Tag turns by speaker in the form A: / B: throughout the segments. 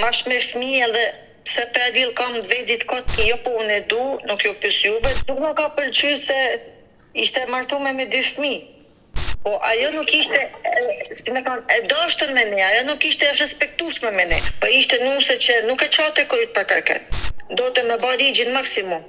A: Mash me fmi edhe pse pe lidh kamt vedit kot jo po unë e du nuk ju pys juve nuk ma ka pëlqy se ishte e martume me dy fmi po ajo nuk ishte si me than e dashtun me ne ajo nuk ishte e respektushme me ne po ishte nuse që nuk e çante kryt për kërkën dote me ba ligjin maksimum.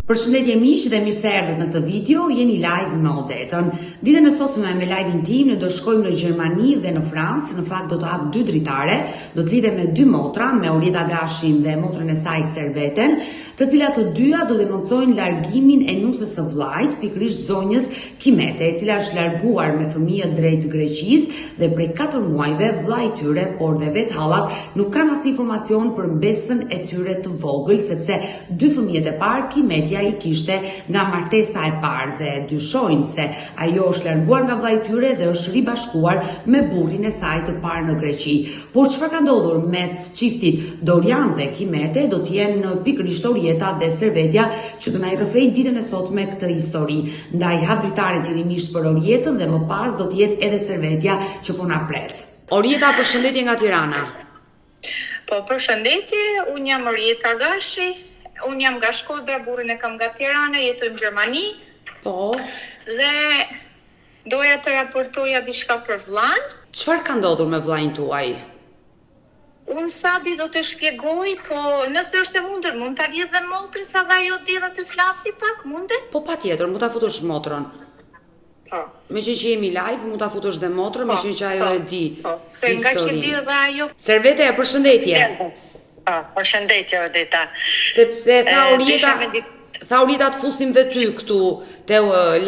B: Përshëndetje miq dhe mirë se erdhët në këtë video, jeni live me Odetën. Ditën e sotme me live-in tim ne do shkojmë në Gjermani dhe në Francë, në fakt do të hap dy dritare, do të lidhem me dy motra, me Orieta Gashin dhe motrën e saj Serveten, të cilat të dyja do denoncojnë largimin e nuses së vllait, pikërisht zonjës Kimete, e cila është larguar me fëmijët drejt Greqisë dhe prej katër muajve vëllai i tyre, por dhe vetë hallat nuk kanë asnjë informacion për mbesën e tyre të vogël, sepse dy fëmijët e parë Kimetja i kishte nga martesa e parë dhe dyshojnë se ajo është larguar nga vëllai i tyre dhe është ribashkuar me burrin e saj të parë në Greqi. Por çfarë ka ndodhur mes çiftit Dorian dhe Kimete do të jenë pikërisht Orieta dhe Servetja që do na i rrëfejnë ditën e sotme këtë histori. Ndaj hap dritaren fillimisht për Orietën dhe më pas do të jetë edhe Servetja që po na pret. Orieta përshëndetje nga Tirana.
C: Po përshëndetje, unë jam Orieta Gashi, unë jam nga Shkodra, burrin e kam nga Tirana, jetoj në Gjermani.
B: Po.
C: Dhe doja të raportoja diçka për vllain.
B: Çfarë ka ndodhur me vllain tuaj?
C: Unë sa di do të shpjegoj, po nëse është e mundur, mund ta lidh dhe motrën sa dhe ajo di dhe të flasi pak, mundet?
B: Po patjetër, mund ta futësh motrën.
C: Po.
B: Meqenë që jemi live, mund ta futësh dhe motrën,
C: Po,
B: meqenë që ajo
C: po,
B: e di
C: po, se nga që di
B: historinë.
C: dhe ajo.
B: Servete, përshëndetje.
A: Po, përshëndetje Odeta.
B: Sepse tha
A: E,
B: Orieta,
A: desha me di
B: tha Orieta të fusnim dhe ty këtu te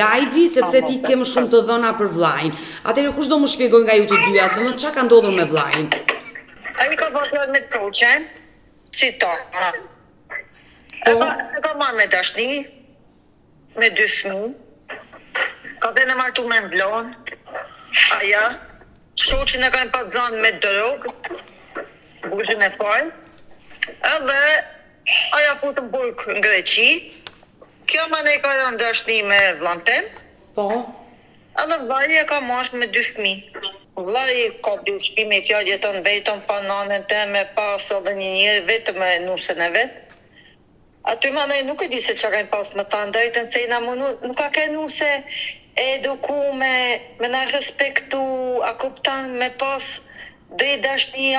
B: live-i,
A: po,
B: sepse ti
A: motër,
B: ke më
A: po.
B: shumë të dhëna për vllain. Atëherë kush do më shpjegojë nga ju të dyja, domethënë çka ka ndodhur me vllain?
A: Ai ka bërë fjalë me Truqen, si tona. E
B: Po,
A: ka, e ka marrë me dashni, me dy fëmijë. Ka qenë e martume në Vlonë. Aja, shoqin e kanë pas zanë me drogë, burrin e parë. Edhe aja fut në burg në Greqi. Kjo manej ka rënë dashni me vllan tem.
B: po.
A: Edhe vllai e ka marrë me dy fëmijë. Vllai ka dy shtëpi me fjalë jeton vetëm pa nanën teme, pa as edhe një njeri, vetëm me nusen e vet. Aty manej nuk e di se çka kanë pas me thanë drejtën se jena mundu, nuk ka qenë nuse e edukume, me na respektu, a kupton me pas drejt dashni,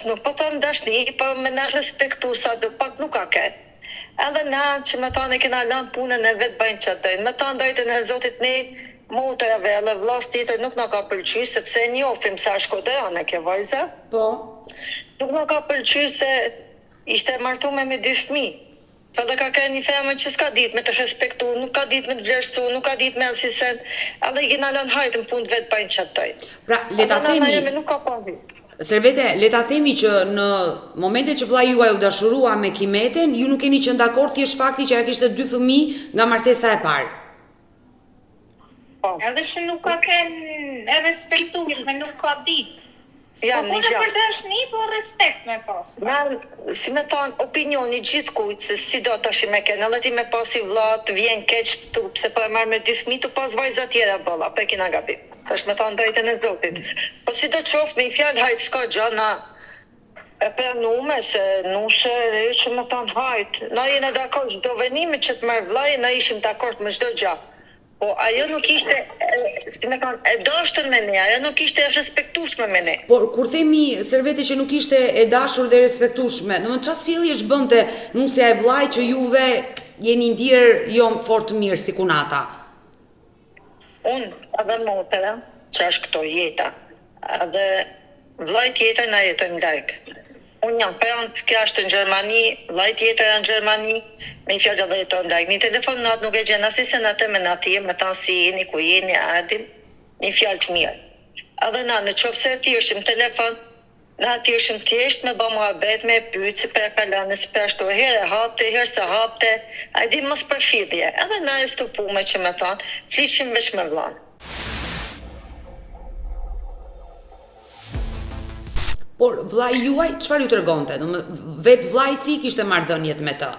A: nuk po them dashni, po me na respektu sado pak nuk ka qenë. Edhe na që me thanë e kena lanë punën e vet bëjnë ça dojnë. Me thanë drejtën e Zotit ne motrave edhe vllas tjetër nuk na ka pëlqy sepse e njofim se asht shkodrane kjo vajza.
B: Po.
A: Nuk na ka pëlqy se Ishte e martume me dy fëmijë. Po edhe ka qenë një femër që s'ka ditë me të respektu, nuk ka ditë me të vlerësu, nuk ka ditë me asnjë send, edhe i kena lënë hajt në punë të vet bëjnë ça të dojnë.
B: Pra, le ta
A: Edhe nana
B: themi,
A: jeme nuk ka pa hy.
B: Servete, le ta themi që në momentet që vëllai juaj u dashurua me Kimeten, ju nuk keni qenë dakord thjesht fakti që ajo kishte dy fëmijë nga martesa e parë.
A: Po.
C: Edhe që nuk ka qenë e respektueshme, nuk ka ditë. S'po
A: Ja, një
C: thonë
A: gjë.
C: për dashni, po respekt me pas
A: Na,
C: pak.
A: si me thanë, opinioni gjithkujt, se si do tash me kenë, edhe ti me pas si vlla, të vjen keq, tu, pse po e merr me dy fëmijë, tu pas vajza tjera boll, apo e kena gabim. Tash me thanë drejtën e Zotit. Po si do qoftë, me një fjalë hajt s'ka gjë, na e pranume se nuse e re që me thanë hajt, na jena dakord çdo venimi që të merr vllai, na ishim dakord me çdo gjë. Po ajo nuk ishte, si me thanë, e dashtun me ne, ajo nuk ishte e respektushme me ne.
B: Por kur themi Servete që nuk ishte e dashur dhe e respektushme, domethënë ça sjelljesh bënte nusja e vllait që juve jeni ndier jo fort mirë si kunata?
A: Unë edhe motra, që është këtu jeta, edhe vllai tjetër na jetojmë larg. Unë jam Francë, kjo është në Gjermani, vllai tjetër janë në Gjermani, me një fjalë edhe jetojmë larg. Një telefon natë nuk e gjen asnjë sen atë me na thirr, me thanë si jeni, ku jeni, a e din, një fjalë të mirë. Edhe na në qoftë se e thirrshim n'telefon, Na thirrshim thjesht me ba muhabet, me e pyet si po e kalon e si po ashtu, herë e hapte, herë s'e hapte, a e di mospërfillje, edhe na e stupume që me thanë, flitshim veç me vllanë.
B: Por vllai juaj çfarë ju tregonte? Domethënë vetë vllai si i kishte marrëdhëniet me të?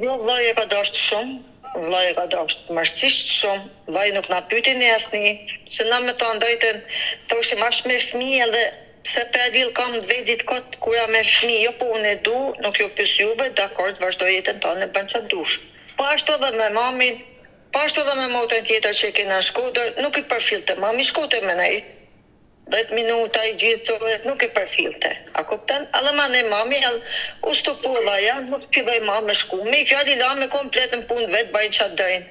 A: Jo vllai e ka dasht shumë, vllai e ka dasht tmerrsisht shumë, vllai nuk na pyti ne asnji, se na me thanë drejtën, thoshim asht me fëmijë edhe. Pse pe lidh kamët vedit kot kur jam me fmi jo po unë e du nuk ju pys juve dakord vazhdo jetën tane bën ça dush. Po ashtu edhe me mamin po ashtu edhe me motrën tjetër që e kena në Shkodër nuk i përfillte mami shkote me nejt 10 minuta i gjithë cohet nuk i përfillte a kupton edhe manej mami edhe u stopu edhe ajo nuk filloi ma me shku me fjalë i lame komplet në punë vet bajnë ça dojnë.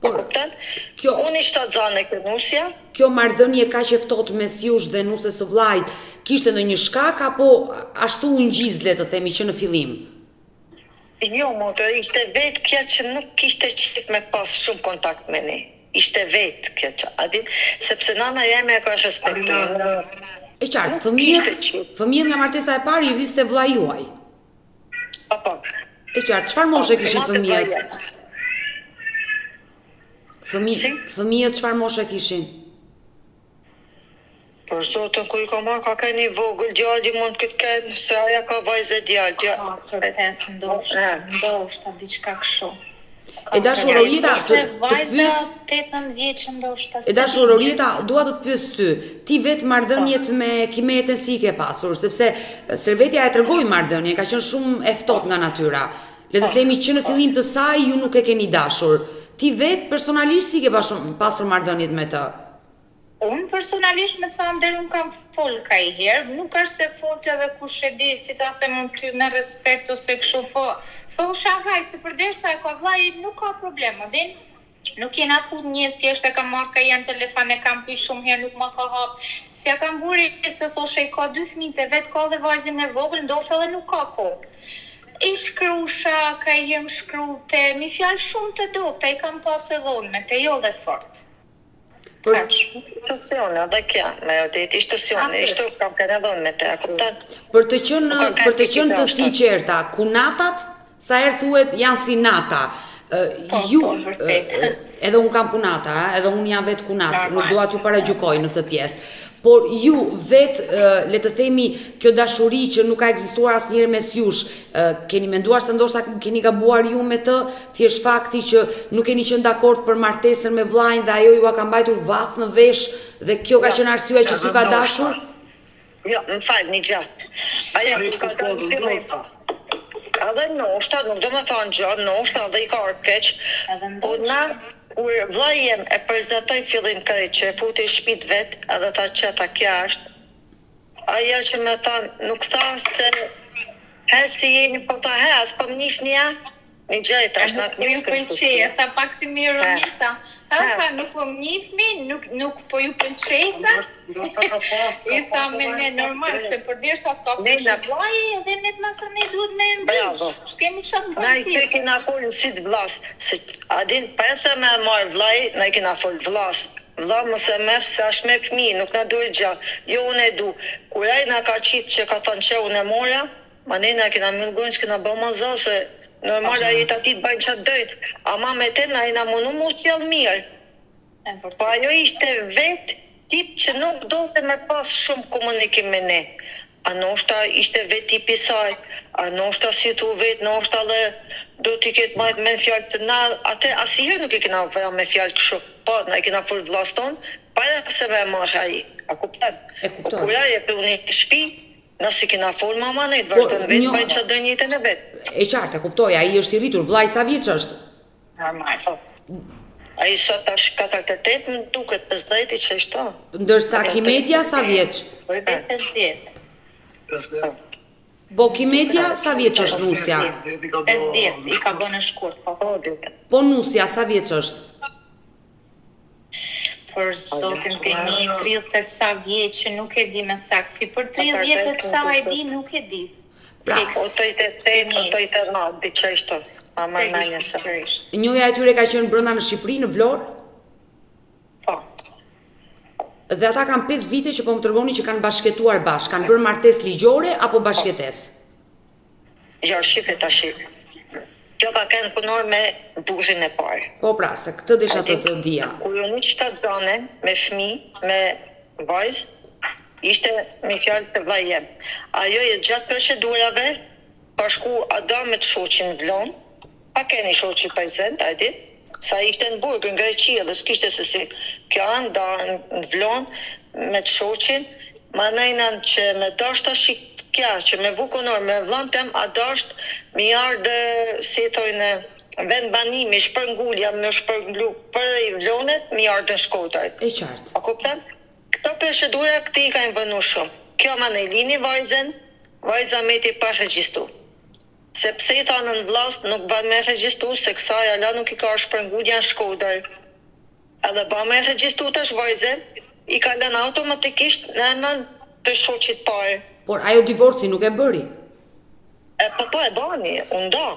A: A kupton?
B: Kjo,
A: Unë i shtatzane ke nusja.
B: Kjo marrëdhënie kaq e ftohtë mes jush dhe nuses së vllait, kishte ndonjë shkak apo ashtu u ngjiz le të themi që në fillim?
A: Jo motër, ishte vetë kjo që nuk kishte qejf me pas shumë kontakt me ne. Ishte vetë kjo që, a din, sepse nana jeme e ka respektu.
B: E qartë, fëmijët, fëmijët nga martesa e parë i rriste vëllai juaj.
A: Po, po.
B: E qartë, çfarë moshe kishin fëmijët? Fëmijët, fëmijët çfarë moshe kishin?
A: Për zotin kur i ka marrë ka qenë i vogël djali mund të ketë qenë se aja ka vajzë e djalë.
C: Djalë. Katër, pesë ndoshta, ndoshta diçka kështu.
B: E dashur Orieta, të, të pyes
C: 8-9 vjeç ndoshta.
B: E dashur Orieta, dua të të pyes ty. Ti vetë marrëdhëniet po. me Kimeten si i ke pasur, sepse Servetja e tregoi marrëdhënien, ka qenë shumë e ftohtë nga natyra. Le të po. themi që në fillim të saj ju nuk e keni dashur. Ti vetë personalisht si i ke pasur, pasur marrëdhëniet me të?
C: Unë personalisht me thënë të drejtën kam fol kajherë, nuk është se fort edhe kush e di si ta them unë ty me respekt ose kështu po thosha hajt se përderisa e ka vllai nuk ka problem a din nuk jena fut n'jetë thjesht e kam marrë kajherë në telefon e kam pyt shumë herë nuk ma ka hap s'ja kam vu re se thosha i ka dy fëmijët e vet ka dhe vajzën e vogël ndoshta edhe nuk ka kohë i shkrusha kajherë më shkrute me fjalë shumë të dobëta i kam pas edhe unë me te jo dhe fort.
B: Për
A: Institucione, dhe kja, me vërtet institucione, ishte kam qenë edhe unë me te, a kupton?
B: Për të qenë për të qenë të sinqerta, kunatat sa herë thuhet janë si nata.
C: Po,
B: ju
C: po, vërtet.
B: edhe unë kam kunata, edhe unë jam vetë kunat, nuk dua t'ju paragjykoj në këtë pjesë. Por ju vetë, le të themi, kjo dashuri që nuk ka ekzistuar asnjëherë mes jush, keni menduar se ndoshta keni gabuar ju me të, thjesht fakti që nuk keni qenë dakord për martesën me vëllain dhe ajo jua ka mbajtur vath në vesh dhe kjo ka qenë arsyeja që s'ju ka dashur?
A: Jo, më fal një gjë. Ajo ka dalë në fillim. Edhe ndoshta, nuk do me thanë gjë, ndoshta edhe i ka ardhur keq. Po na kur vllai jem e prezantoi fillim krejt që e futi n'shpi t'vet edhe tha që tha kja është ajo që me thanë nuk tha se he si jeni po tha he as po më njihni a Një gjë e tash
C: na të ju pëlqej, e tha pak si me ironi, tha. Ha, tha, nuk po më njihni, nuk, nuk po ju pëlqej, tha. I tha me ne normal, se përderisa të ka pëlqy vllai, edhe ne masanej duhet me e mbiq. S'kemi ça të
A: Na i kena fol në sy të vllas, se a din para se me e marr vllai, na i kena fol vllas. Vlla mos e merr se asht me fëmijë, nuk na duhet gja. Jo unë e du. Kur ai na ka qit që ka thënë qe unë e mora, Ma ne na kena myll gojën s'kena ba ma za se normal ai jetë aty të bajnë ça të dojnë ama me te na jena munu mu sjell mirë po ajo ishte vet tip që nuk donte me pas shumë komunikim me ne a noshta ishte vet tipi i saj a noshta si thu vet noshta dhe do t'i ketë majt men fjalë se na atë asnjëherë nuk i kena vra me fjalë kështu po na i kena fol vllas ton para se me e marr ai a kupton
B: po
A: kur ai e pru në shpi Na s'i kena fol ma manej të vazhdon vetë bajnë ça dojnë jetën e
B: vet. E qartë, e kuptoj, ai është i rritur, vllai sa vjeç është?
A: Normal. Po. Ai sot është 48, më duket 50 i qeshtu.
B: Ndërsa Kimetja sa vjeç?
C: Po 50.
B: 50. Po Kimetja sa vjeç është nusja?
C: 50 i ka bën në shkurt,
A: po. Po,
B: po nusja sa vjeç është?
C: Për zotin te një 30 e sa vjeç që nuk e di me saktë, si për 30 e sa e di nuk e di.
B: Pra,
A: o 38, o 39, diçka ishte. Ama na një sa.
B: Njohja e tyre ka qenë brenda në Shqipëri, në Vlorë?
A: Po.
B: Dhe ata kanë 5 vite që po më tregoni që kanë bashkëjetuar bashkë, kanë bërë martesë ligjore apo bashkëjetesë?
A: Jo, shife tashi. Kjo ka qenë punor me burrin e
B: parë. Po pra, se këtë desha të të dija.
A: Kur u nis shtatzane me fëmi, me vajzë, ishte me fjalë te vllai jem. Ajo e gjatë procedurave ka shku a da me të shoqin n'Vlonë, pa qenë i shoqi prezent, a e di? Sa ishte në burg në Greqi edhe s'kishte se si. Kjo a nda në Vlonë me të shoqin. Manejna që me dasht tashi kja që me vu konor me vllan tem a dasht mi ardh si i thojnë vendbanimi shpërngulja me u shpërngulu prej Vlonet mi ardh në Shkodër.
B: E qartë.
A: A kupton? Këto procedura këtij i kanë vonu shumë. Kjo manej lini vajzën, vajza meti pa regjistu. Sepse i thanën vllas nuk ban me regjistu se kësaj ala nuk i ka ardh shpërngulja në Shkodër. Edhe ba me regjistu tash vajzën, i ka lënë automatikisht në emën të shoqit
B: parë. Por ajo divorcin nuk e bëri.
A: E po po e bani, u nda.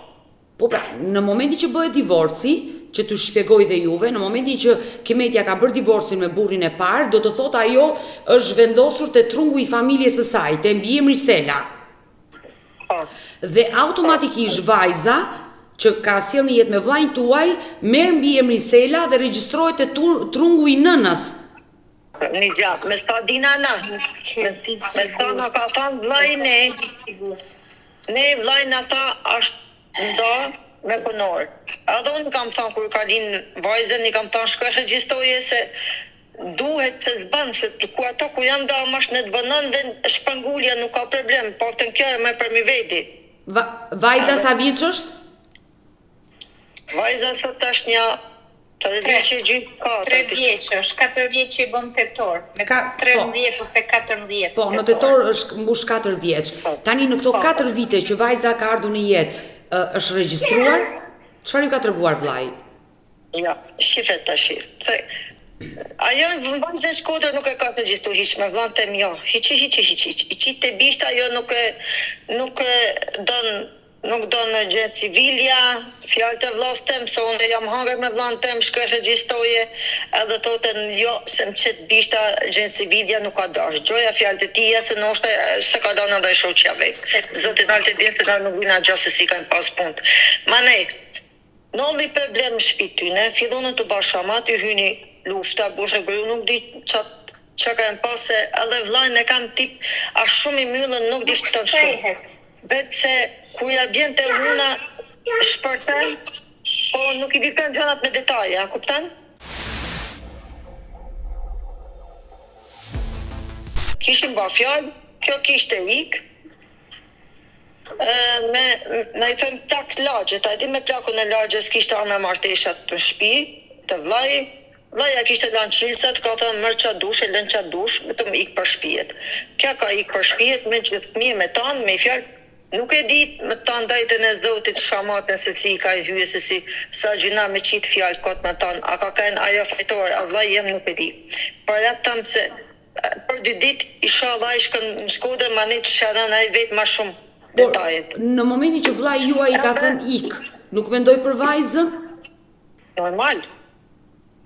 B: Po pra, në momentin që bëhet divorci, që t'ju shpjegoj dhe juve, në momentin që Kimetja ka bërë divorcin me burrin e parë, do të thotë ajo është vendosur te trungu i familjes së saj, te mbiemri Sela.
A: Po.
B: Dhe automatikisht vajza që ka sjellë në jetë me vllain tuaj, merr mbiemrin Sela dhe regjistrohet te trungu i nënës.
A: Një gja, me sa dina na, me, me sa na ka thanë vllai ne, ne vllai na tha është nda me punor. Edhe unë kam thanë kur ka linë vajzën, i kam thanë shko regjistoje se Duhet se s'ban se ku ato ku janë nda mash ne të vonon vend shpërngulja nuk ka problem paktën kjo e merr përmi
B: veti. Va, vajza sa vjeç është?
A: Vajza sot është nja tre vjeç e gjysmë,
C: katër. Tre vjeç është, katër vjeç i bën tetor, me
B: Ka,
C: po. 13 ose 14
B: Po, në tetor është mbush 4 vjeç. Po. Tani në këto po. 4 vite që vajza ka ardhur në jetë, është regjistruar? Çfarë ju ka treguar vllai?
A: Jo, shife tashi. The, ajo vajzën në Shkodër nuk e ka regjistu hiç me vllan tem jo. Hiç hiç hiç hiç. I qit te bishta ajo nuk e nuk e don nuk don në gjë civilja, fjalë të vllas tem se unë jam hangër me vllan tem shko regjistoje edhe thotë jo se më qet bishta gjë civilja nuk ka dash. Gjoja fjalë të tija se ndoshta se ka lënë edhe shoqja vet. Zoti nalt e din se na nuk dina gjë se si kanë pas punët. Manej, Ndodhi problem në shpi tyne, fillonën tu ba shamat, i hyni lufta, burrë e gru, nuk di ça ça kanë pas se edhe vllain e kam tip asht shumë i myllun nuk difton shumë. Veç se kur ja bjen te huna shpërthen, po nuk i difton gjanat me detaje, a kupton? Kishin ba fjalë, kjo kishte ik, me na i thojnë plak lagje, ta di me plakun e lagjes kishte ardh me marrë teshat në shpi, te vllai, vllai ja kishte lanë çilsat, ka thënë merr ça dush e lën ça dush, vetëm ik për shpijet. Kjo ka ik për shpijet me gjithë fëmijë me tanë, me fjalë, nuk e di me thanë drejtën e Zotit shamatën se si i ka hye se si sa gjynah me qit fjalë kot me thanë, a ka qenë ajo fajtore, a vllai jem nuk e di. Por ja them se Për dy ditë, ishalla ai shkon në Shkodër manej të sqaron ai vetë ma shumë
B: detajet. Por, në momentin që vëllai juaj i ka thënë ik, nuk mendoi për vajzën?
A: Normal.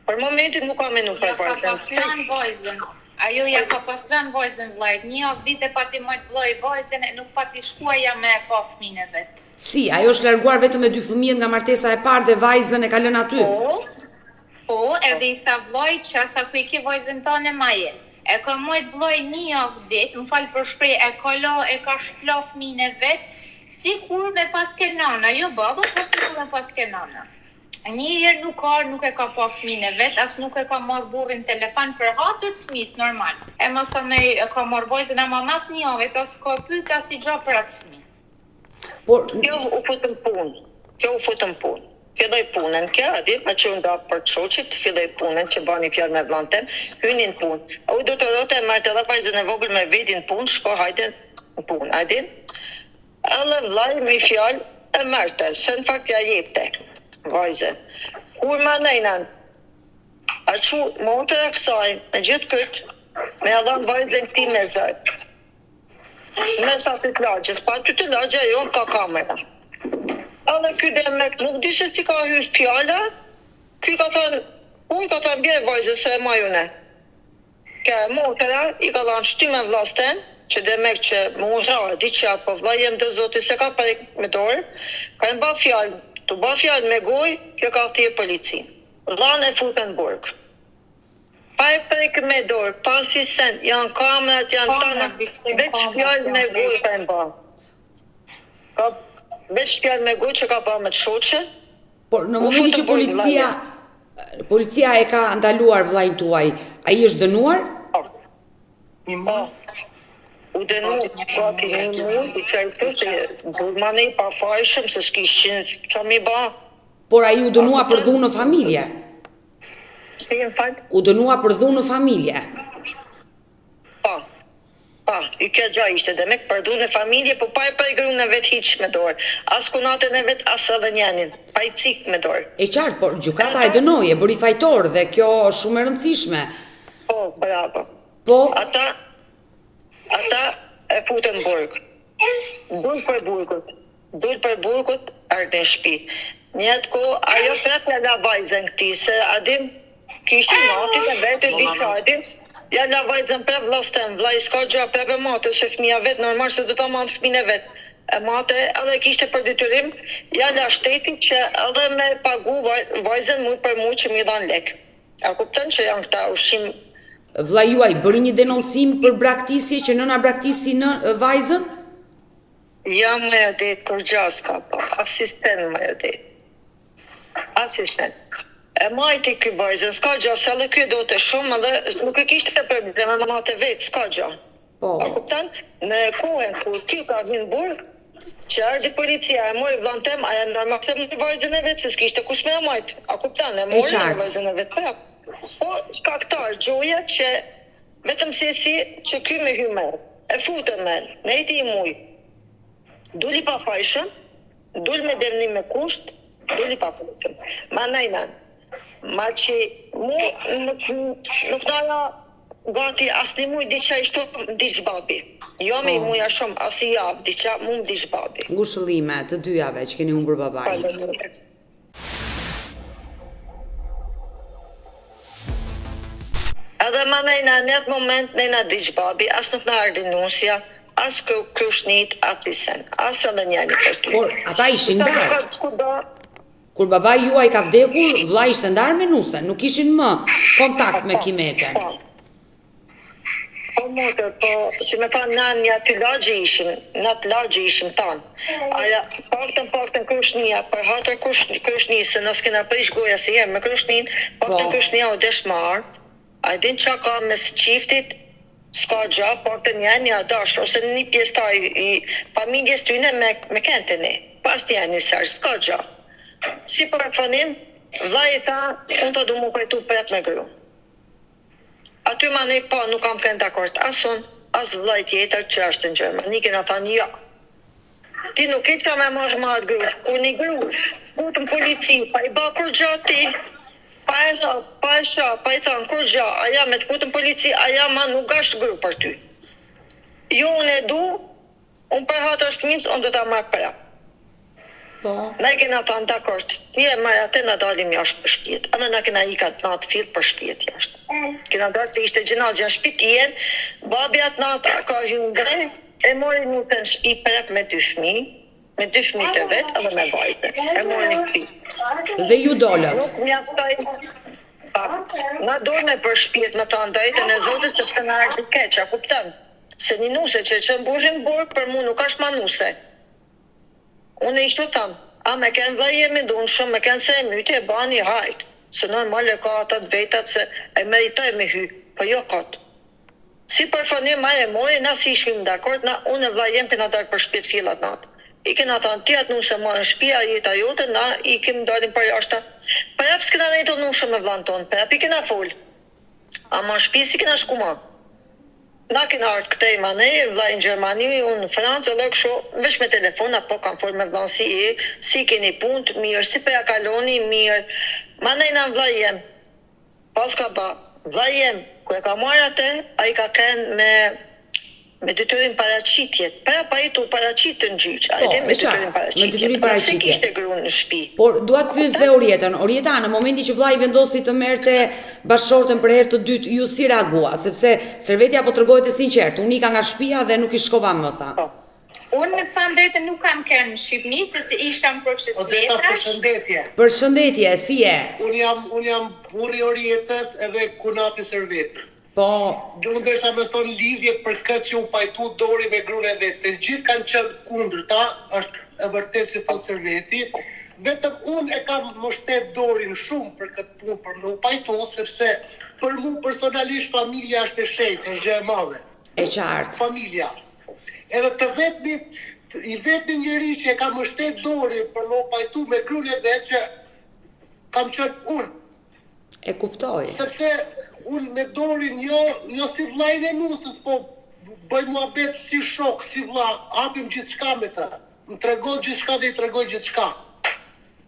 A: Për momentin nuk ka menu për
C: vajzën. Ja ka pas lanë vajzën. Ajo ja ka pas lanë vajzën vllait. Një javë ditë e pati majt vllai vajzën e nuk pati shku aja me e pa fëmijën e
B: vet. Si, ajo është larguar vetëm me dy fëmijët nga martesa e parë dhe vajzën e ka lënë aty?
C: Po. Po, edhe i tha vllai qe tha ku e ke vajzën tane maje. E ka majt vllai një javë ditë, më fal për shprehje, e ka la e ka shpla fëmijën e vet, sikur me pas ken nana, jo baba, po sikur me pas ken nana. Një herë nuk ka ardh nuk e ka pa fëmijën e vet, as nuk e ka marr burrin n'telefon për hatër të fëmijës normal. E masanej e ka marr vajzën ama mas një jave as ka pyet asnjë për atë fëmijë.
A: Por kjo u fut në punë. Kjo u fut në punë. Filloi punën kjo, a di, pa që u nda prej shoqit, filloi punën që bani fjalë me vllanë tem, hyni në punë. U detyronte e merrte edhe vajzën e vogël me veti në punë, shko hajde në punë, a din? Edhe vllai me fjalë e merrte, se në fakt ja jepte vajzën. Kur manejna, a çu motra e kësaj, me gjithë këtë, me ja dhanë vajzën këtij me zor. Mes aty të lagjes, pa aty të lagja jonë ka kamera. Edhe ky demek nuk di se si ka hyrë fjala, ky ka thënë, po i ka thënë bjer vajzës se e maj une. Ke motra i ka dhanë shtyme vllas tem, që demek që me u ra, di që po vllai jem do zoti se ka prek me dorë, kanë ba fjalë, tu ba fjalë me gojë, kjo ka thirr policinë. Vllanë e futën n'burg. Pa e prek me dorë, pa si sen, janë kamerat, janë tana, veç fjalë me gojë ka e ba. Ka, veç fjalë me gojë që ka ba me të shoqen.
B: Por në momentin që policia, policia e ka ndaluar vllain tuaj, ai është dënuar?
A: Po. Po. U dënu gati një muj, i qaj të se dul manej pafajshëm, se s'kishin ça mi ba.
B: Por ai u dënua për dhunë në familje.
A: Si më fal?
B: U dënua për dhunë në familje.
A: Po. Po, i kjo gja ishte demek për dhunë në familje, po pa e pa i grun e vet hiq me dorë. As kunatën e vet, as edhe njenin. Pa i cik me dorë.
B: E qartë, por gjykata e dënoi, e bëri fajtor dhe kjo është shumë e rëndësishme.
A: Po, bravo.
B: Po.
A: Ata ata e futën në burg. Dul prej burgut. Dul prej burgut, erdhi në shtëpi. Një atë kohë ajo prap ja la vajzën këtij se a din kishte inatin e vet e diçka a din. Ja la vajzën prap vllas tem, vllai s'ka gjë prap e mate se fëmija vet normal se do ta mante fëmijën e vet. E mate edhe e kishte për detyrim, ja la shtetit që edhe me pagu vajzën muj për muj që m'i dhan lek. A kupton që janë këta ushqim
B: Vëllai juaj bëri një denoncim për braktisje që nëna braktisi në vajzën?
A: Jo moj Odet kurgja s'ka pa, asistent moj Odet. Asistent. E majti ky vajzën, s'ka gja, se edhe ky e dote shumë edhe nuk e kishte problem e mate vetë, s'ka gja.
B: Po.
A: A kupton? Në kohën kur ky ka hyrë në burg, që erdhi policia e mori vllan tem, ajo normal se mori vajzën e vet, se s'kishte kush me e majt. A kupton? E mori vajzën e vet prap. Po shkaktar gjoja që vetëm se si që ky me hy me. E futën me, nejti i muj. Duli pafajshëm, dul me dënim me kusht, duli pafajshëm. Ma najna, ma që mu nuk, nuk na ra Gati as një muj diçka ishte m'vdiq babi. Jo me i po. muja shumë, as i javë diçka, mu m'vdiq babi.
B: Ngushëllime të dyjave që keni humbur babain.
A: Faleminderit. Edhe ma nejna në atë moment ne na diq babi, as nuk na erdhi nusja, as krushnit, as i sen, as edhe njani
B: për ty. Por ata ishin ndarë. Kur babai juaj ka vdekur, vëllai ishte ndarë me nusen, nuk kishin më kontakt me Kimeten.
A: Po. Po motër, po si me thanë na një aty lagje ishim, në atë lagje ishim tanë. Aja, paktën paktën krushnia, për hatër krush, krushnisë, se na s'kena prish goja si herë me krushnin, paktën po. krushnia u desh me ardhë, A e din ça ka mes çiftit s'ka gja paktën njani a dash ose ni pjesëtar i familjes tyne me me ken te ne pas njani ser s'ka gja si përfundim vllai i tha unë tha du mu pajtu prap me gru aty manej po nuk kam ken dakord as unë as vllai tjetër që është në Gjermani kena thanë jo Ti nuk ke ça me marrë ma atë gru, kur një gru fut në polici, pa i ba kurgja ti, pa e tha, pa e sha, pa i thanë kurgja, aja me të fut në polici, aja ma nuk asht gru për ty. Jo unë e du, unë për hatër fëmijës, unë do ta marr prap.
B: Po.
A: Na i kena thanë dakord, ti e merr atë na dalim jashtë për shpijet. Edhe na kena ik atë natë fill për shpijet jashtë. Kena dalë se ishte xhenazja në shpi t'jen, babi atë natë ka hy në dhe, E mori nusen në shpi prap me dy fëmijë, me dy fëmijët e vet edhe me vajzën. E mori në
B: shpi. Dhe ju dolët.
A: Nuk mjaftoi pa. Na dolme për shpijet me thanë drejtën e Zotit sepse na erdhi keq, a kupton? Se një nuse që e çon burrin në burg për mu nuk është ma nuse. Unë i kështu tham, a me ken vllai jem i dhunshëm, me ken se e myti e bani hajt, se normal e ka ata të vetat se e meritoi me hy, po jo kot. Si përfundim ai e mori, na s'ishim dakord, na unë e vllai jem kena dalë për shpi fill atë natë. I kena thanë ti atë nuse maje në shpi ajo jeta jote, na ikim dalim përjashta. Prap s'kena nejt unushëm me vllanë tonë, prap i kena fol. Ama në shpi s'i kena shku ma. Na kena ardhë këtej manej, vllai në Gjermani, unë në Francë edhe kështu, veç me telefon apo kam fol me vllanë si je, si i keni punët, mirë, si po ja kaloni, mirë. Manej na vllai jem. Paska ba, vllai jem, kur e ka marrë atë, ai ka ken me me detyrim paraqitje, prap ai tu paraqit në gjyq, a e
B: Po,
A: din me
B: e qartë,
A: detyrim
B: me
A: paraqitje,
B: detyrim
A: edhe pse
B: paraqitje.
A: kishte gruan në shtëpi.
B: Por dua të
A: A
B: pyes
A: kupton?
B: dhe Orietën. Orieta, në momentin që vllai vendosi të merrte bashkëshorten për herë të dytë, ju si reaguat? Sepse Servetja po tregohet e sinqertë, unë ika nga shtëpia dhe nuk i shkova më, tha.
A: Po.
C: Unë me të thanë drejtën nuk kam qenë në Shqipni, se se isha në proces
D: Odeta,
C: letrash.
D: përshëndetje.
B: Përshëndetje, si je?
D: Unë jam unë jam burri i Orietës edhe kunati i Servetit.
B: Po.
D: Unë desha me thonë lidhje për këtë që u pajtu Dori me gruan e vet. Të gjithë kanë qenë kundërta, është e vërtetë si thotë Serveti. Vetëm unë e kam mbështet Dorin shumë për këtë punë për me u pajtu, sepse për mu personalisht familja është e shenjtë, është gjë e madhe.
B: E qartë.
D: Familja. Edhe të vetmit, i vetmi njeri që e ka mbështet Dorin për me u pajtu me grun e vet që kam qenë unë.
B: E kuptoj.
D: Sepse unë me Dorin jo, jo si vllajin e nusës, po bëj muhabet si shok, si vlla, hapim gjithçka me të. Më tregon gjithçka dhe i tregoj gjithçka.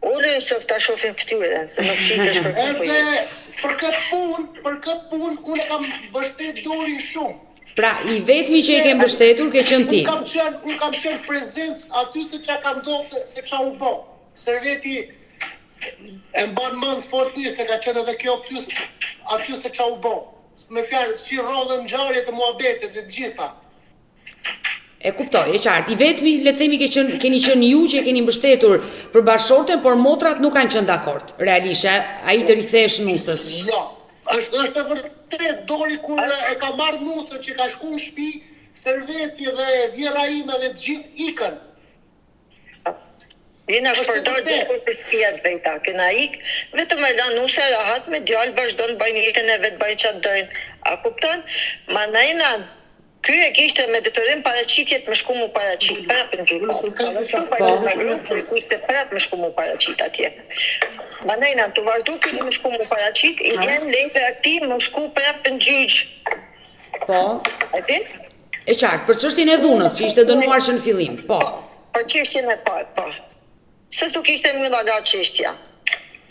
A: Ulu Jusuf ta shofim fytyrën, se nuk shitesh për
D: punë po je. Edhe për këtë punë, për këtë punë unë e kam mbështet Dorin shumë.
B: Pra, i vetmi që e ke mbështetur ke qenë
D: ti. Unë kam qenë, unë kam qenë prezent aty se ça ka ndodhur, se, se ça u bë. Serveti e mban mend fort mirë se ka qenë edhe kjo aty, aty se ça u bë. Me fjalë, si rrodhën ngjarjet e muhabetet e të gjitha.
B: E kuptoj, e qartë. I vetmi, le të themi, ke qenë, keni qenë ju që e keni mbështetur për bashkëshorten, por motrat nuk kanë qenë dakord. Realisht, që ai të rikthehesh
D: nuses. Jo. Është është e vërtetë, Dori kur e ka marrë nusën që ka shku në shtëpi, Serveti dhe vjehrra ime dhe të gjithë ikën.
A: Jena shpërnda gjithkush për shtëpia të veta, kena ik, vetëm e la nusja rahat me djalë vazhdon bajnë jetën e vet bajnë ça dojnë, a kupton? Manajna ky e kishte me detyrim paraqitjet me shku mu paraqit prapë në gjykatë, edhe s'u pajtu me gru po e kishte prapë me shku mu paraqit atje. Manajna tu vazhdu ky me shku mu paraqit i vjen letra këtij me shku prapë në gjyq.
B: Po.
A: E din?
B: E qartë, për çështjen e dhunës që ishte dënuar që në fillim,
A: po. Për çështjen e parë, po. Se s'u kishte mbyll ala çështja.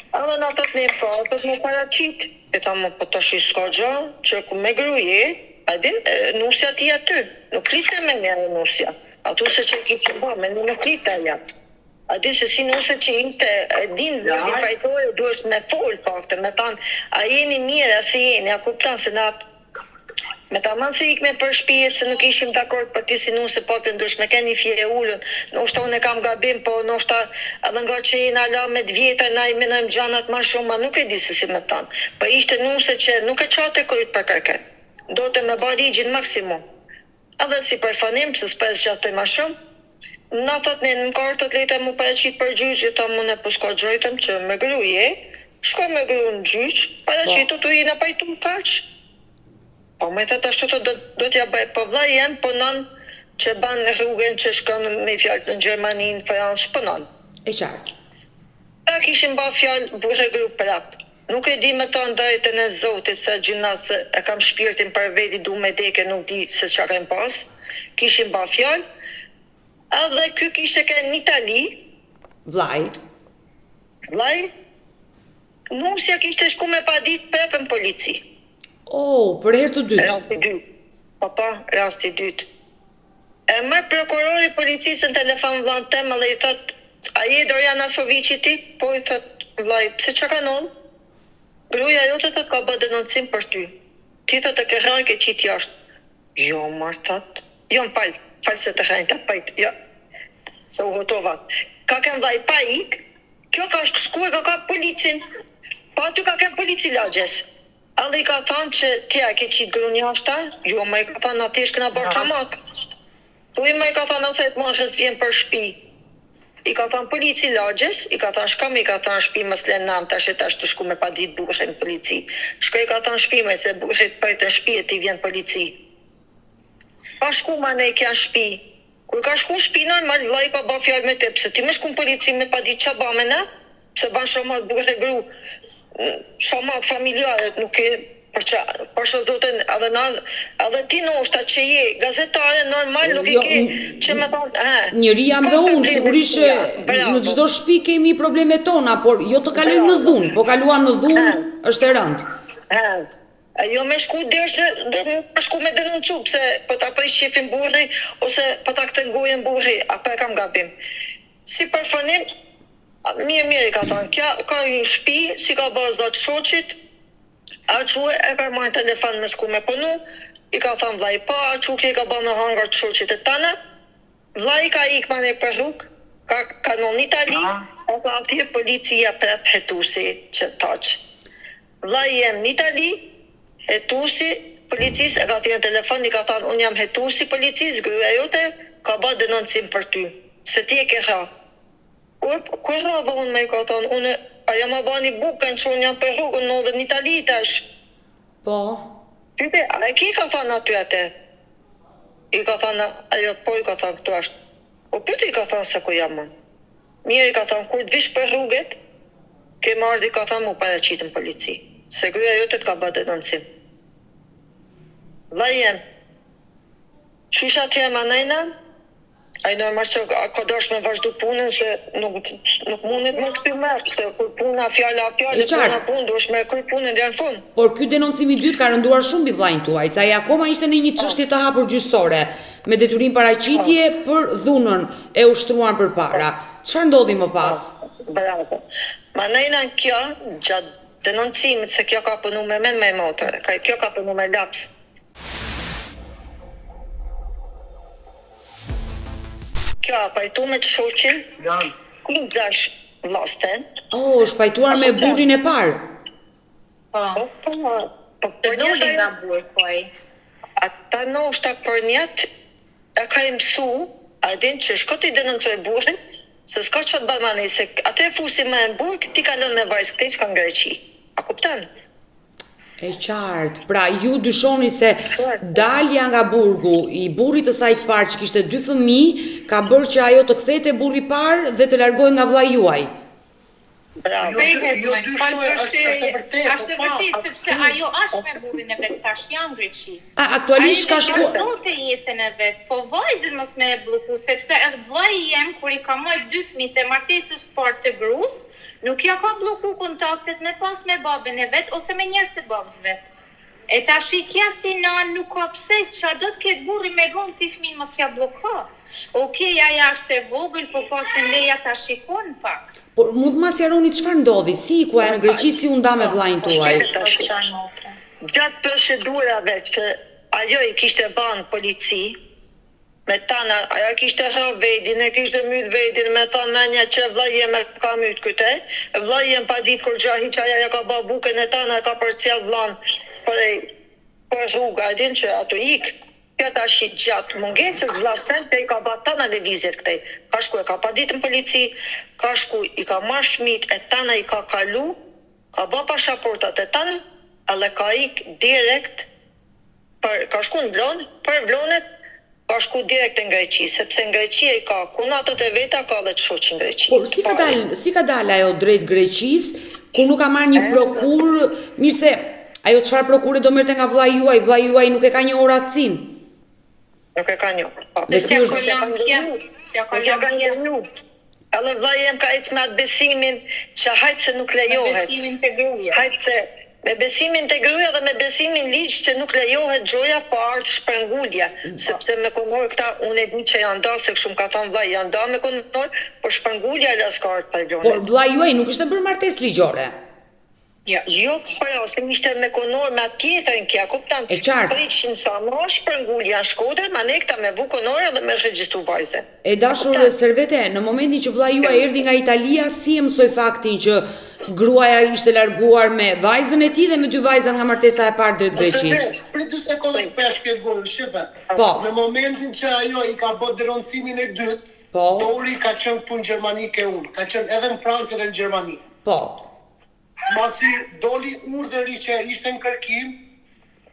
A: Edhe na thot ne po, thot mu paraqit. E thamë, po tash s'ka gjë, që ku me gru je, a din, nusja ti aty, nuk flite me ne ajo nusja. A thu se që e kishin ba, me ne nuk flite ajo. A di se si nuse që ishte, e din, di fajtore, duhesh me fol paktën, me thanë, a jeni mirë, a si jeni, a kupton se na Me tamam se ikme për shpi se nuk ishim dakord po ti si nuse paktën duhesh me ken një fije e ulun, noshta unë e kam gabim po noshta edhe nga që jena ala me të vjetra na i menojmë gjanat ma shumë a nuk e di se si me than po ishte nuse që nuk e çante kryt për kërken dote me ba ligjin maksimum edhe si përfundim pse s'po e zgjatoj ma shumë na thot ne më ka ardh thot letra mu paraqit për gjyq i tham unë po s'ka gjë i them që me gru je shko me gru në gjyq paraqitu tu jena pajtu kaq. Po më thotë ashtu thotë do do t'ja bëj po vllai jem punon që ban rrugën që shkon me fjalë në Gjermani në Francë punon.
B: E qartë.
A: Ta kishin ba fjalë burrë e gru prap. Nuk e di me thanë drejtën e Zotit se gjynah se e kam shpirtin për veti du me deke nuk di se ça kem pas. Kishin ba fjalë. Edhe ky kishte kenë në Itali.
B: Vllai.
A: Vllai. Nusja kishte shku me padit prapë në polici.
B: Oh, për herë të dytë.
A: Rasti i dytë. Po po, rasti i dytë. E merr prokurori i policisë në telefon vllanë tem edhe i thot, a je Dorian Asoviqi ti? Po i thot vllai, pse ça ka ndodh? Gruaja jote thot ka bë denoncim për ty. Ti thot e ke rrah e ke qit jashtë. Jo mor thot. Jo më fal, fal se të rrejta, prit, jo. Se u hutova. Ka ken vllai pa ik, Kjo ka shku e ka kap policin. Po aty ka ken polici lagjes. Edhe i ka thanë që ti a e ke qitë grun jashta? Jo mo i ka thanë na thjesht kena bërë shamat. Thuj mo i ka thanë asaj të mashës vjen për shpi. I ka thanë polici lagjes, i ka thanë shko me i ka thanë shpi mos len nam tash e tash tu shku me padit burrin në polici. Shko i ka thanë shpi me se burri të pret në shpi e ti vjen polici. Ka shku manej kja në shpi. Kur ka shku n'shpi normal vllai ka ba fjalë me te pse ti me shku n'polici me padit ça bame na pse ban shamat burrë e gru shamat familjare nuk e për ça pasha zotin edhe na edhe ti noshta që je gazetare normal nuk e jo, ke që me
B: thonë he njeri jam dhe unë sigurisht që në çdo shtëpi kemi problemet tona por jo të kalojmë në dhunë po kaluam në dhunë është e rëndë
A: he E jo me shku deri se do me shku me denoncu pse po ta prish qefin burri ose po ta kthen gojën burri apo e kam gabim. Si përfundim mirë mirë i ka thënë kja ka hy në shpi s'i ka ba za të shoqit a çu e ka marrë telefon me shku me punu i ka thënë vllai pa a çu kje i ka ba me hangër të shoqit e tana Vllai ka ik manej për rrugë, ka kalu në Itali, e ka thirr policia prap hetusi që tash. Vllai jem në Itali, hetusi policisë e ka thirr në telefon i ka thanë unë jam hetusi policisë, gruaja jote ka ba denoncim për ty, se ti e ke rra. Kur ku e rrava unë me i ka thanë unë ajo ma bani bukën që unë jam për rrugë unë ndodhem në Itali tash.
B: Po.
A: Pyete, a e ke ka thanë aty atë? I ka thënë ajo po i ka thënë këtu është. Po pyeti i ka thënë se ku jam unë. Mirë i ka thënë kur të vish për rruget, ke me ardh i ka thënë mu paraqit në polici, se gruaja jote të ka bë denoncim. Vllai jem, qysh atje manejna, Ai normal që ka dashtë me vazhdu punën se nuk nuk mundet me kthy mbrapsht se kur puna fjala fjalë puna punë duhesh me kry punën deri në
B: fund. Por ky denoncim i dytë ka rënduar shumë mbi vllain tuaj, se ai akoma ishte në një çështje të hapur gjyqësore, me detyrim paraqitje për dhunën e ushtruar përpara. Çfarë ndodhi më
A: pas? Bravo. Manejna kjo gjatë denoncimit se kjo ka punu me men me motër, kjo ka punu me laps. Kjo a pajtu me të shoqin? Ku zash
B: vllaste? Oh, është pajtuar me burrin e parë.
C: Po. Po, po, po, po doli nga burgu ai.
A: Ata ndoshta për njet e ka i mësu, a din që shko ti denoncoj burrin, se s'ka ça të bën manej, se atë e fusim më në burg, ti kalon me vajzë këtej çka në Greqi. A kupton?
B: E qartë. Pra, ju dyshoni se dalja nga burgu i burrit të saj të parë që kishte dy fëmijë, ka bërë që ajo të kthehet te burri i parë dhe të largohet nga vëllai
C: juaj. Bravo. Jo, jo dyshoj, është është e vërtetë. Është e po, vërtetë sepse ajo është me burrin e vet tash janë në
B: Greqi. A aktualisht ka
C: shkuar Ai jetën e vet, po vajzën mos me e blloku sepse edhe vllai jem kur i ka majt dy fëmijët e martesës parë të grus, Nuk ja ka blloku kontaktet me pas me babën e vet ose me njerëz të babës vet. E tashi kja si nanë nuk ka pse ça do të ketë burri me grun ti fëmin mos ja blloko. Ok aja është e vogël po paktën leja ta shikon pak.
B: Por mund të ma sqaroni çfarë ndodhi, si iku ajo në Greqi, si u nda me vëllain tuaj?
A: Gjatë procedurave që ajo i kishte ba në polici, Me tana, ajo kishte rrah vedin, e kishte myt vedin, me than menja që vllai jem e ka myt këte, vllai jem pa dit kurgja hiq ajo ja ka ba bukën e tana e ka përcjell vllan prej për rrugë a din që ato ik kjo tashi gjat mungesës vllas tem që i ka ba tana lëvizjet këtej ka shku e ka padit në polici ka shku i ka marr fmijt e tana i ka kalu ka ba pashaportat e tana edhe ka ik direkt Për, ka shku në Vlonë, prej Vlonet ka shku direkt në Greqi, sepse në Greqi ai ka kunatat e veta, ka dhe të shoqin në
B: Greqi. Por si ka dalë, si ka dalë ajo drejt Greqisë, kur nuk ka marrë një prokurë, mirë se ajo çfarë prokure do merrte nga vëllai juaj, vëllai juaj nuk e ka njohur
A: atësinë. Nuk e ka njohur. Po.
B: Dhe ky
C: është S'ja ka lënë.
A: Edhe vllai jem ka ecë me atë besimin që hajt se nuk
C: lejohet. Me besimin te
A: gruaja. Hajt se me besimin te gruaja dhe me besimin ligj që nuk lejohet gjoja pa ardhë shpërngulja, sepse me konor këta unë e di që janë nda se kështu më ka thënë vllai janë nda me konor, por shpërngulja hala s'ka ardhë
B: prej Vlonës. Por vllai juaj nuk ishte bërë martesë ligjore.
A: Jo. Jo pra se ishte me konor me atë tjetrën kja kupton
B: E qartë.
A: Pritshin sa ma shpërngulja në Shkodër manej këta me vu konor edhe me regjistu
B: vajzën. E dashur Servete, në momentin që vëllai juaj erdhi nga Italia, si e mësoi faktin që gruaja ishte larguar me vajzën e tij dhe me dy vajzat nga martesa e parë drejt
D: Greqisë? Prit dy sekonda po ja shpjegoj, shife.
B: Po.
D: Në momentin që ajo i ka bë denoncimin e dytë,
B: Po.
D: Dori ka qenë këtu në Gjermani ke unë, ka qenë edhe në Francë edhe në Gjermani.
B: Po.
D: Masi doli urdhëri që ishte në kërkim,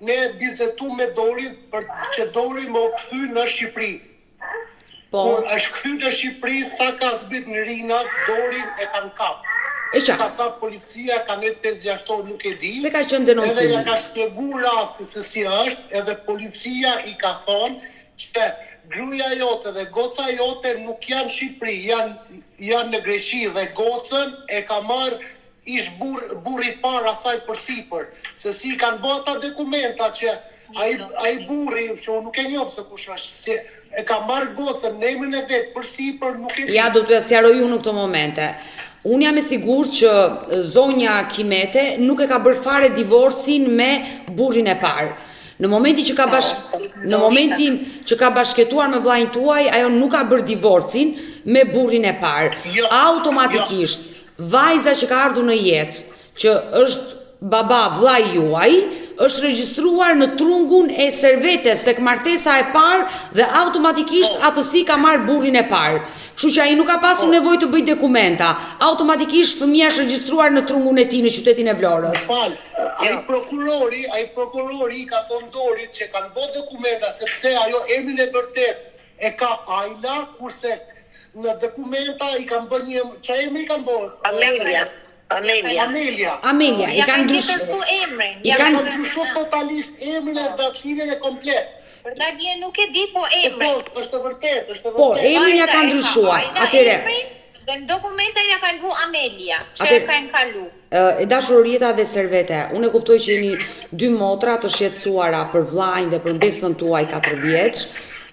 D: ne biseduam me Dorin për që Dori me u kthy në Shqipëri.
B: Po.
D: Kur është kthy në Shqipëri, sa ka zbrit në Rinas, Dorin e kanë
B: kap. E qartë.
D: Ka kap policia, ka nejt 5-6 orë, nuk e di.
B: Se ka qenë denoncimi.
D: Edhe ja ka shpjegu rasti se si është, edhe policia i ka thonë që gruaja jote dhe goca jote nuk janë në Shqipëri, janë janë në Greqi dhe gocën e ka marrë ish burr burri i parë asaj përsipër, se si i kanë bë ata dokumenta që ai ai burri që unë nuk e njoh se kush është, si e ka marrë gocën në emrin e vet përsipër nuk
B: e di. Ja do t'ja sqaroj unë në këto momente. Unë jam e sigurt që zonja Kimete nuk e ka bërë fare divorcin me burrin e parë. Në momentin që ka bash në momentin që ka bashkëjetuar me vëllain tuaj, ajo nuk ka bërë divorcin me burrin e parë.
D: Jo,
B: Automatikisht, vajza që ka ardhur në jetë, që është baba vëllai juaj, është regjistruar në trungun e Servetes tek martesa e parë dhe automatikisht atësi ka marrë burrin e parë. Kështu që ai nuk ka pasur nevojë të bëjë dokumenta. Automatikisht fëmija është regjistruar në trungun e tij në qytetin e Vlorës.
D: Fal, ai prokurori, ai prokurori i ka thonë Dorit që kanë bo dokumenta sepse ajo emrin e vërtet e ka Ajla, kurse në dokumenta i kanë bërë një, ça emri i kanë bërë?
A: Amelia. Amelia.
D: Amelia.
B: Amelia, i
C: Ja
B: kanë
C: kanë
B: ndryshu
C: tjetërsu emrin.
B: i
C: Ja
B: kanë
D: Kanë ndryshu totalisht emrin e datëlindjen e komplet.
C: Për dalje nuk e di, po
D: E
C: emrin.
D: po, është e vërtet, është e
B: Po,
D: vërtet.
B: emrin ja
C: Vajza
B: kanë
C: e ka
B: ndryshuar.
C: Ajla
B: Atëre,
C: emrin, dhe në dokumenta ja kanë vu Amelia, që
B: Atëre-
C: e kanë kalu.
B: Ë, E dashur Orieta dhe Servete, unë e kuptoj që jeni dy motra të shqetësuara për vllajin dhe për mbesën tuaj 4 vjeç,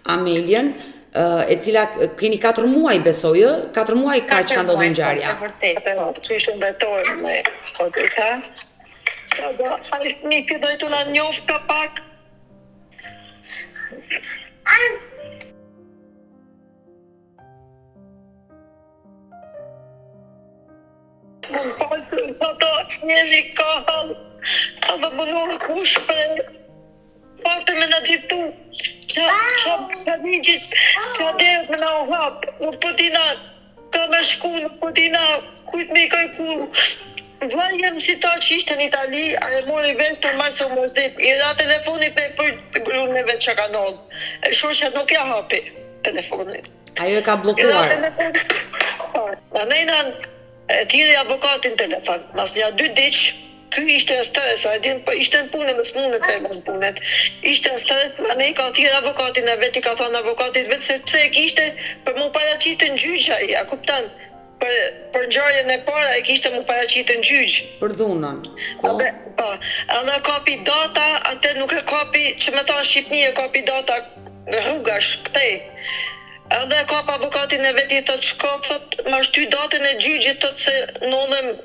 B: Amelien, ë, e cila keni 4 muaj besoj, ë? 4 muaj kaq ka ndodhur
C: muaj, po,
B: ngjarja.
C: E vërtet.
A: Po, që ishte ndërtor me Odeta. Sa do, ai fëmijë filloi të na njoft ka pak. Më pasë, ato njeri ka hall, edhe më nuk u shprej. Pakte me na gjiptu, qa, qa, qa ligjit, qa derët me na u hap, nuk po dina ka me shku, nuk po dina kujt me i kërku. Vllai jem si ta që ishte në Itali, a e mori vesh normal se u mërzit, i ra telefonit me për të gruan e vet që ka ndodhur. E shoqja nuk ja hapi telefonin.
B: Ajo e ka
A: I ra
B: bllokuar.
A: telefonit. Ma nejna e thirri avokatin telefon. Mas nja dy ditë, ky ishte në stres, a e din, po ishte në punë dhe s'mundet me vënë punet. Ishte në stres, ma ne ka thirr avokatin e vet, i ka thënë avokatit vet se pse e kishte për mu paraqitë në gjyq ai, a kupton? Për për ngjarjen e parë e kishte mu paraqitë në gjyq.
B: Për dhunën. Po.
A: Edhe, po, edhe kapi data, atë nuk e kapi, që me thanë Shqipni e kapi data në rrugash, këtej. Edhe e kap avokatin e vet i thot shko, thot, ma shty datën e gjyqit, thot se ndodhem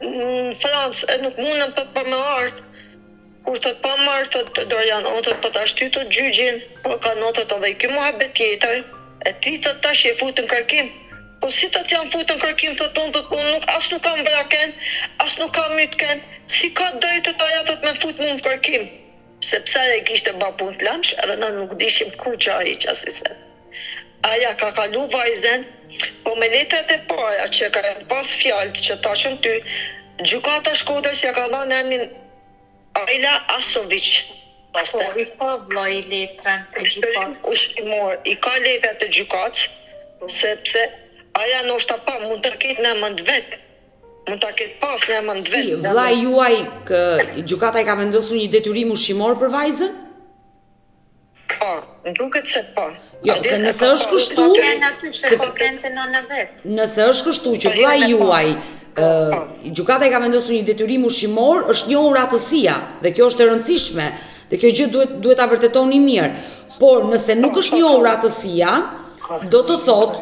A: në Francë e nuk mundem thot për me ardh. Kur thot pa marrë, thot Dorian, unë thot po ta shty thot gjyqin, po ka ndodhur thot edhe i ky muhabet tjetër, e ti thot tash je fut në kërkim. Po si thot jam fut në kërkim, thot unë thot unë nuk as nuk kam vra ken, as nuk kam myt ken, si ka drejtë thot aja thot me fut mu në kërkim. Sepse e kishte ba punë të lamsh edhe na nuk dishim kur që ai që asise. Aja ka kalu vajzen, po me letrat e para që ka pas fjalët që ta qënë ty, gjykata Shkodrës ja ka dhënë emrin Ajla Asovic.
C: Po,
A: Paste.
C: i ka vllai letrën e gjykatës.
A: Ushqimor, i ka letrat e gjykatës, sepse aja ndoshta pa mund ta ketë në emër të vet. Mund ta ketë pas në emër të vet.
B: Si, vllai juaj kë, gjykata i ka vendosur një detyrim ushqimor për vajzën?
A: Po, më duket se po.
B: Jo,
A: A
B: se
A: din, e
B: nëse
A: ka
B: është
A: pas
B: kështu,
A: aty-
C: Kanë aty që
B: Sepse-
C: ka kanë të nëna vet.
B: Nëse është kështu që vllai juaj ë gjykata i ka vendosur një detyrim ushqimor, është njohur atësia dhe kjo është e rëndësishme dhe kjo gjë duhet duhet ta vërtetoni mirë. Por nëse nuk është njohur atësia, do të thotë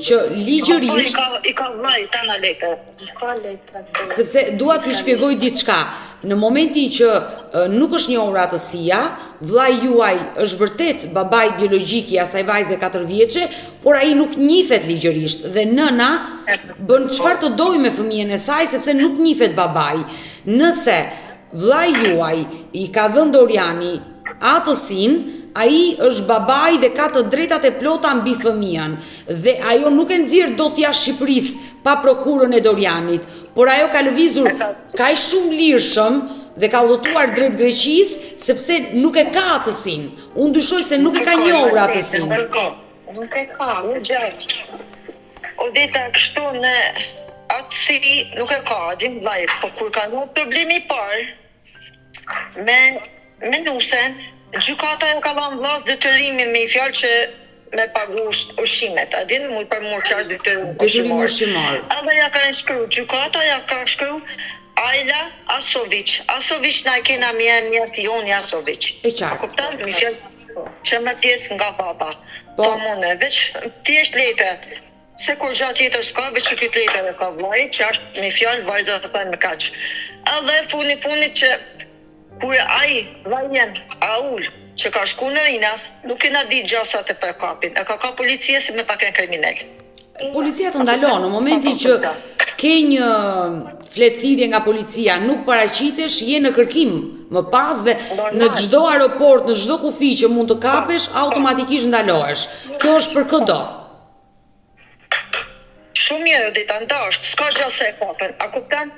B: që
A: Po, i
B: ligjërisht
A: ka i ka vllai tana letrat.
C: I ka letrat. po.
B: sepse dua t'ju shpjegoj diçka. Në momentin që e, nuk është njohur atësia, vllai juaj është vërtet babai biologjik i asaj vajze 4 vjeçe, por ai nuk njihet ligjërisht dhe nëna bën çfarë të dojë me fëmijën e saj sepse nuk njihet babai. Nëse vllai juaj i ka dhënë Doriani atësin, ai është babai dhe ka të drejtat e plota mbi fëmijën dhe ajo nuk e nxjerr dot jashtë Shqipërisë pa prokurën e Dorianit, por ajo ka lëvizur kaq shumë lirshëm dhe ka udhëtuar drejt Greqisë sepse nuk e ka atësin. Unë dyshoj se nuk e ka njohur atësin.
D: Nuk e ka.
C: Nuk e ka.
A: Unë gjë. Odeta kështu në atë si nuk e ka, din vllai, po kur ka ndodhur problemi i parë me me nusen, gjykata ju ka dhënë vllas detyrimin me i fjalë që me pagu ush- ushqimet, a din muj për mur çfarë detyrim
B: Detyrim ushqimor.
A: Edhe ja kanë shkru, gjykata ja ka shkru Ajla Asovic. Asovic na e kena mirë njerëz Joni Asovic.
B: E qartë.
A: A kupton? Mi fjalë që më pjesë nga baba.
B: Po.
A: Po mune, veç thjesht letrat. Se kur gja tjetër s'ka, veç që këtë letër e ka vllai, që është me fjalë vajza thaj me kaq. Edhe funi funit që kur ai vllai jem Aul që ka shku në Rinas, nuk e na di gjasat e për kapin. E ka ka policia si me paken kriminal.
B: Policia të ndalon në momentin që ke një. Fletëthirrje nga policia, nuk paraqitesh, je në kërkim më pas dhe në çdo aeroport, në çdo kufi që mund të kapesh, automatikisht ndalohesh. Kjo është për këdo.
A: Shumë mirë Odeta, ndasht, s'ka gjë se e kapën, a kupton?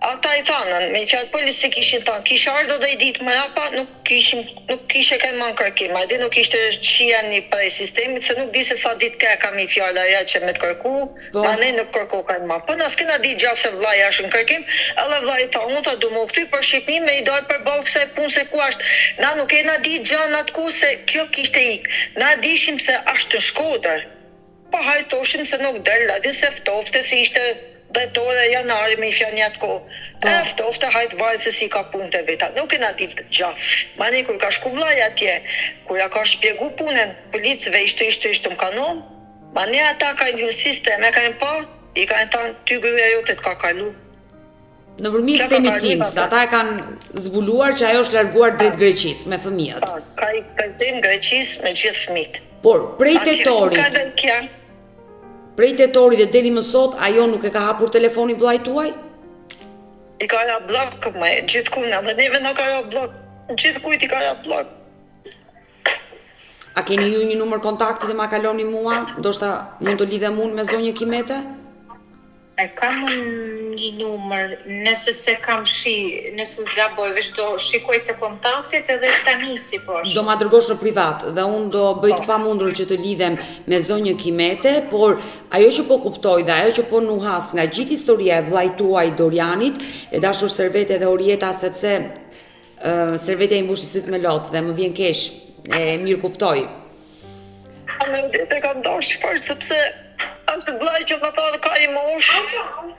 A: Ata i thanën, me një fjalë polici kishin thanë, kish ardhë edhe i ditë mrapa, nuk kishim, nuk kishe kenë ma në kërkim, a di nuk ishte qia një prej sistemit, se nuk di se sa ditë ke ka mi fjalë aja që me të kërku, po. ma ne nuk kërku kanë ma. Po na s'kena ditë gja se vllai është në kërkim, edhe vllai tha, unë tha du me u kthy për Shqipni me i dalë përballë kësaj punë se ku është, na nuk kena ditë gja në atë kohë se kjo kishte ikë, na dishim se është në Shkodër. Po hajt thoshim se nuk del, a di se ftofte se ishte dhjetor e janari me i fjalë njatë kohë. Po. E ftofte hajt vajzë se si ka punët e veta. Nuk kena ditë gja. Mani kur ka shku vllai atje, kur ja ka shpjegu punën policëve ishtu ishtu ishtu m'ka ndodh, mani ata kanë hy n'sistem e kanë pa, i kanë thanë ty gruaja jote të ka kalu.
B: Nëpërmjet sistemit TIMS, ata e kanë zbuluar që ajo është larguar drejt Greqisë me
A: fëmijët. Po, ka ik drejt Greqisë me gjithë
B: fëmijët. Por prej tetorit. Prej tetorit dhe deri më sot ajo nuk e ka hapur telefonin vëllait tuaj?
A: I ka ra bllok me gjithkund, edhe neve na ka ra bllok. Gjithkujt i ka ra
B: bllok. A keni ju një numër kontakti dhe ma kaloni mua? Ndoshta mund të lidhem unë me zonjën Kimete?
C: E kam unë një numër, nëse s'e kam shi, nëse s'gaboj, veç do shikoj te kontaktet edhe ta nisi
B: poshtë. Do ma dërgosh në privat dhe unë do bëj të po. pamundurën që të lidhem me zonjën Kimete, por ajo që po kuptoj dhe ajo që po nuhas nga gjithë historia e vllait tuaj Dorianit, e dashur Servete dhe Orieta sepse uh, Servetja i mbushi sytë me lot dhe më vjen keq, e mirëkuptoj.
A: A me vërtet e kam dashur fort sepse është vllai që më tha ka një moshë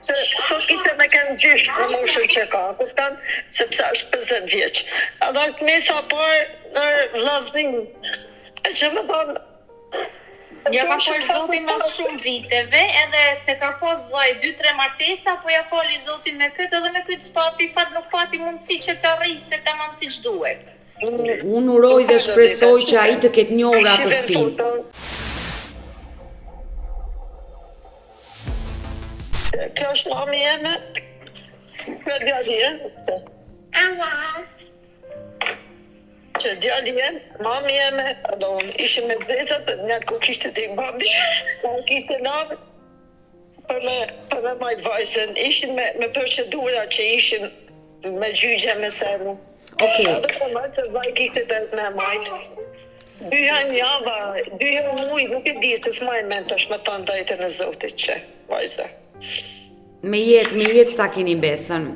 A: që sot kishte me kenë gjysh në moshën që ka, kupton? Sepse është 50 vjeç. Edhe është mesa parë në vllaznim. E që më
C: thonë Ja ka falë Zoti mas shumë viteve, edhe se ka pas vllai 2-3 martesa, po ja fali Zoti me këtë edhe me këtë s'pati fat nuk pati mundësi që ta rriste tamam siç duhet.
B: Unë uroj dhe shpresoj që ai të ketë njohur atësinë.
A: Kjo është mami jeme. Kjo djali jem. Që djali jem, mami jeme, edhe unë ishim me zezat, në atë ku kishte të babi, ku kishte nanë, për me, për me majtë vajzën, ishin me, me procedura që ishin me gjyqe me sene.
B: Okej.
A: Edhe po më se vaj kishte të me majtë. Dy herë në javë, dy herë në muj, nuk e di se s'maj mend tash me thanë drejtën e Zotit që vajza.
B: Me jetë, me jetë ta keni besën.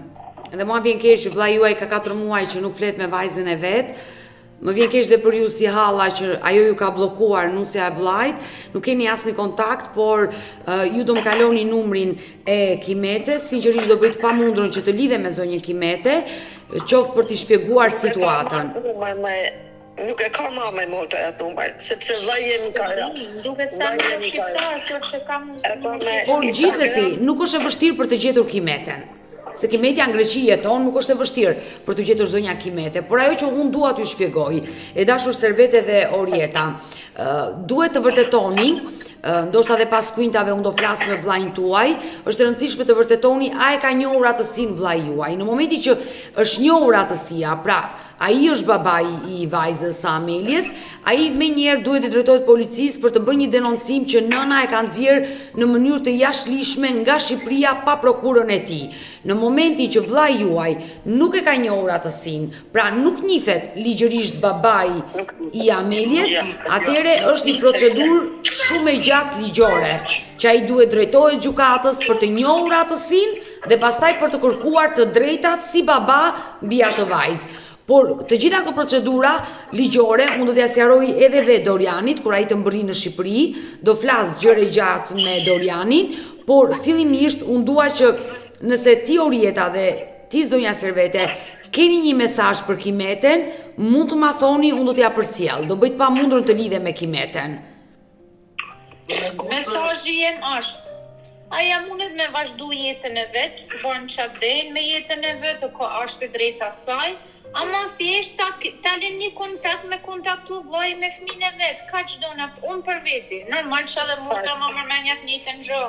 B: Dhe mua vjen keq që vllai juaj ka 4 muaj që nuk flet me vajzën e vet. Më vjen keq dhe për ju si halla që ajo ju ka bllokuar nusja e vllait, nuk keni asnjë kontakt, por uh, ju do më kaloni numrin e Kimetes, sinqerisht do bëj të pamundurën që të lidhem me zonjën Kimete, qoftë për t'i shpjeguar
A: situatën. Nuk e ka mama e motra atë numër, sepse vllai jem
C: ka ra. Duket sa më shqiptar, kjo që kam
B: Por gjithsesi, nuk është e vështirë për të gjetur Kimeten. Se Kimetja në Greqi jeton, nuk është e vështirë për të gjetur zonja Kimete, por ajo që unë dua t'ju shpjegoj, e dashur Servete dhe Orieta, duhet të vërtetoni, ndoshta dhe pas kuintave unë do flas me vllain tuaj, është e rëndësishme të vërtetoni a e ka njohur atësinë vllai juaj. Në momentin që është njohur atësia, pra ai është babai i vajzës së Amelies, ai menjëherë duhet t'i drejtohet policisë për të bërë një denoncim që nëna e ka nxjerrë në mënyrë të jashtëligjshme nga Shqipëria pa prokurën e tij. Në momentin që vëllai juaj nuk e ka njohur atësinë, pra nuk njihet ligjërisht babai i Amelies, atëherë është një procedurë shumë e gjatë ligjore, që ai duhet drejtohet gjykatës për të njohur atësinë dhe pastaj për të kërkuar të drejtat si baba mbi atë vajzë. Por të gjitha këto procedura ligjore unë do t'ia sqaroj edhe vetë Dorianit kur ai të mbërrijë në Shqipëri, do flas gjerë e gjatë me Dorianin, por fillimisht unë dua që nëse ti Orieta dhe ti zonja Servete keni një mesazh për Kimeten, mund të ma thoni, unë do t'ia përcjell. Do bëj të pamundurën të lidhem me Kimeten.
C: Mesazhi jem është, aja mundet me vazhdu jetën e vet, bon ça don me jetën e vet, o ka është e drejta saj, ama thjesht ta, ta lën një kontakt me kontaktu vllai me fëmin e vet, kaq dona, unë për veti, normal që edhe motra ma merr menja të njëjtën gjë.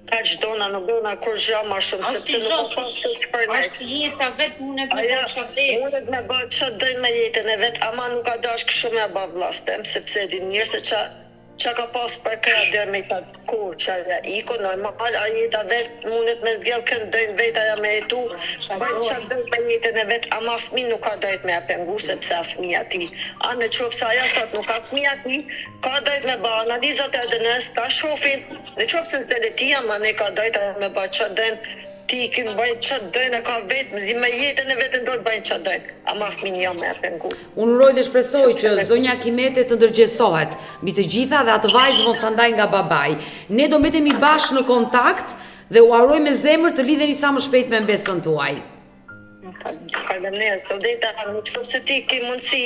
A: Kaq dona nuk dona kurrgjë ma shumë sepse nuk ka pas keq
C: për ne. Është jeta vet mundet me bë ça
A: det. Mundet me bë ça dojnë me jetën e vet ama nuk ka dash kështu me ba vllas tem sepse e din mirë se ça ça ka pas përkrah deri me atë kohë që aja iku normal a jeta vet mundet me zgjedh kënd dojnë vet aja me jetu bajnë ça dojnë me jetën e vet ama fëmijën nuk ka drejt me ja pengu sepse a fëmija tij a në qoftë se aja thot nuk a fëmija tij ka drejt me ba analizat e ADN-s ta shofin Në qoftë se s'del e tija, manej ka drejt ajo me ba ça don, ti ikin bajnë ça dojnë e ka vet, me jetën e vet në dorë bajnë ça dojnë, ama fëmin jo me e
B: pengu. Unë uroj dhe shpresoj që zonja Kimete të ndërgjegjësohet mbi të gjitha dhe atë vajzë mos ta ndajë nga babai. Ne do mbetemi bashkë në kontakt dhe ua uroj me zemër të lidheni sa më shpejt me mbesën
A: tuaj. Faleminderit, Odeta, në qoftë se ti ke mundësi,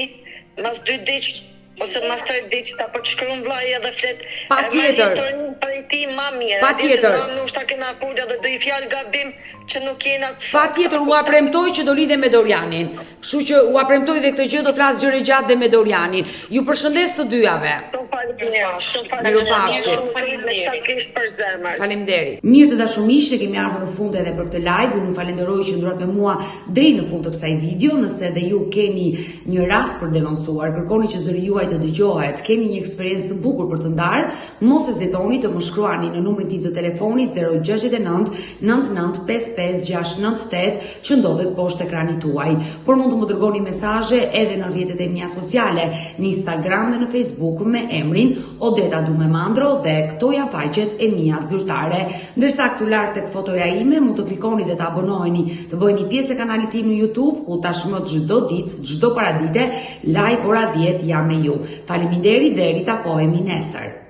A: mas dy ditësh Ose mas tre ditësh ta përshkruan vllai edhe flet
B: Patjetër.
A: historinë prej tij ma mirë.
B: Patjetër.
A: Se ndoshta kena fol edhe do i fjalë gabim që nuk jena
B: të sakta. Patjetër ua premtoj që do lidhem me Dorianin. Kështu që ua premtoj dhe këtë gjë do flas gjerë e gjatë dhe me Dorianin. Ju përshëndes të
A: dyjave. Shumë faleminderit,
B: shumë faleminderit.
A: Shumë faleminderit për
B: zemër. Faleminderit. Mirë të dashur miq, ne kemi ardhur në fund edhe për këtë live. Unë ju falenderoj që qëndruat me mua deri në fund të kësaj video. Nëse dhe ju keni një rast për denoncuar, kërkoni që zëri juaj të dëgjohet, keni një eksperiencë të bukur për të ndarë, mos hezitoni të më shkruani në numrin tim të telefonit 069 99 55 698 që ndodhet poshtë ekranit tuaj. Por mund të më dërgoni mesazhe edhe në rrjetet e mia sociale, në Instagram dhe në Facebook me emrin Odeta Dume Mandro dhe këto janë faqet e mia zyrtare. Ndërsa këtu lart tek fotoja ime mund të klikoni dhe të abonoheni, të bëheni pjesë e kanalit tim në YouTube, ku tashmë çdo ditë, çdo paradite, live ora 10 jam me ju. Faleminderit dhe ritakohemi nesër.